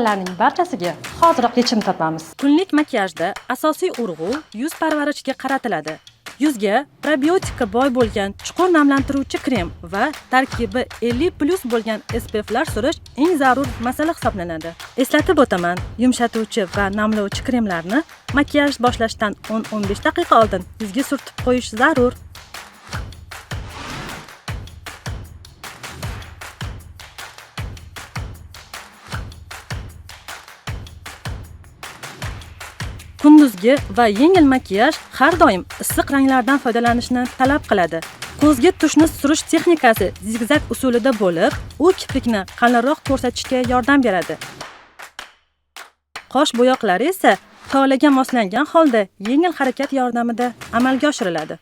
Masalalarning barchasiga hoziroq yechim topamiz. Kunlik makiyajda asosiy urg'u yuz parvarishiga qaratiladi. Yuzga probiotikka boy bo'lgan chuqur namlantiruvchi krem va tarkibi 50+ bo'lgan SPFlar surish eng zarur masala hisoblanadi. Eslatib o'taman, yumshatuvchi va namlovchi kremlarni makiyaj boshlashdan 10-15 daqiqa oldin yuzga surtib qo'yish zarur. Kunduzgi va yengil makiyaj har doim issiq ranglardan foydalanishni talab qiladi. Ko'zga tushni surish texnikasi zigzag usulida bo'lib, u kiprikni qalinroq ko'rsatishga yordam beradi. Qosh bo'yoqlari esa tolaga moslangan holda yengil harakat yordamida amalga oshiriladi.